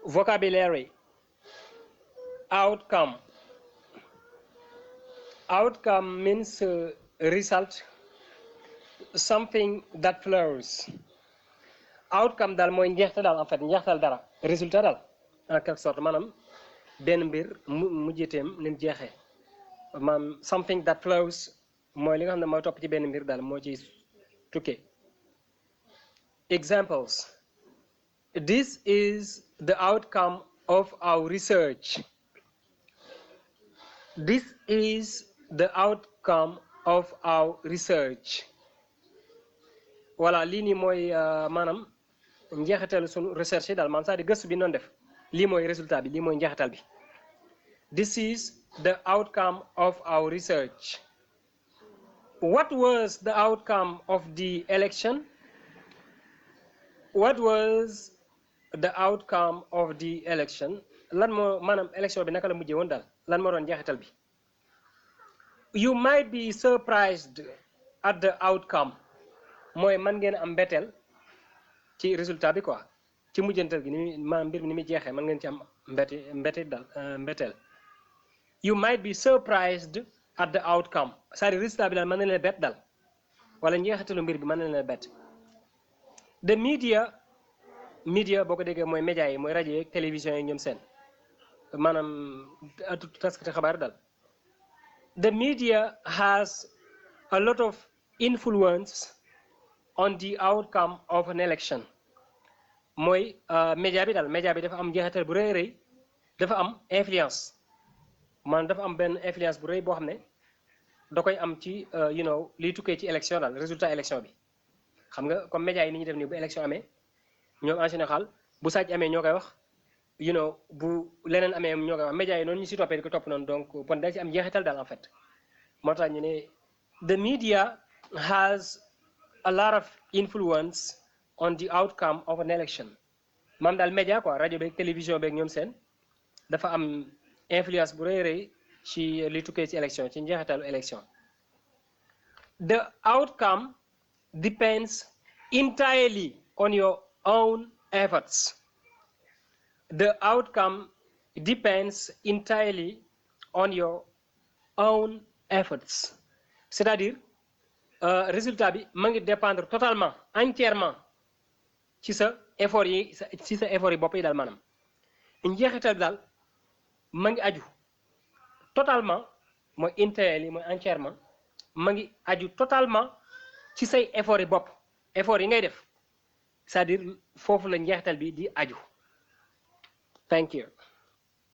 vocabulary. Outcome. Outcome means result, something that flows. Outcome daal mooy njeexte daal en fait njeextal dara résultat daal en quelque sorte maanaam benn mbir mujjiteem ni mu jeexee maanaam something that flows mooy li nga xam ne mooy topp ci benn mbir daal moo ci tukkee. Examples. This is the outcome of our research. This is the outcome of our research. Voilà lii nii mooy maanaam njeexitalu sunu recherche yi daal maanaam c'est-à-dire gëstu bi noonu def lii mooy résultat bi lii mooy njeexital bi. This is the outcome of our research. What was the outcome of the election? What was the outcome of the election? Lan moo maanaam élection bi naka la mujjee woon daal lan moo doon njeexital bi. You might be surprised at the outcome. mooy man ngeen am mbetteel ci résultat bi quoi ci mujjantal gi ni maanaam mbir mi ni muy jeexee man ngeen ci am mbetteel. You might be surprised at the outcome c'est-à-dire résultat bi daal mën na leen bett daal wala njeexitalu mbir bi mën na leen bett. The media boo ko déggee mooy média yi mooy rajo yeeg télévision yi ñoom seen maanaam taskati xabaar daal. The media has a lot of influence on the outcome of an election. mooy média bi daal média bi dafa am njeexital bu rëy rëy dafa am influence maanaam dafa am benn influence bu rëy boo xam ne da koy am ci liy tukkee ci élection daal résultat élection bi. xam nga comme média yi ni ñuy def nii bu élection amee ñoom en général bu sàcc amee ñoo koy wax bu leneen amee ñoo koy wax média yi noonu ñu si toppee di ko topp noonu donc kon day ci am njeexital daal en fait moo tax ñu ne the media has a lot of influence on the outcome of an election. maam daal média quoi rajo beeg télévision beeg ñoom seen dafa am influence bu rëy rëy ci li tukkee ci élection ci njeexitalu élection. The outcome depends entirely on your own efforts. The outcome depends entirely on your own efforts. C'est-à-dire résultat bi ma ngi dépendre totalement entièrement ci sa effort yi bopp yi daal maanaam njeexital bi daal ma ngi aju totalement mooy entirely mooy entièrement ma ngi aju totalement ci say effort yi bopp effort yi ngay def c'est-à-dire foofu la njeexital bi di aju. Thank you.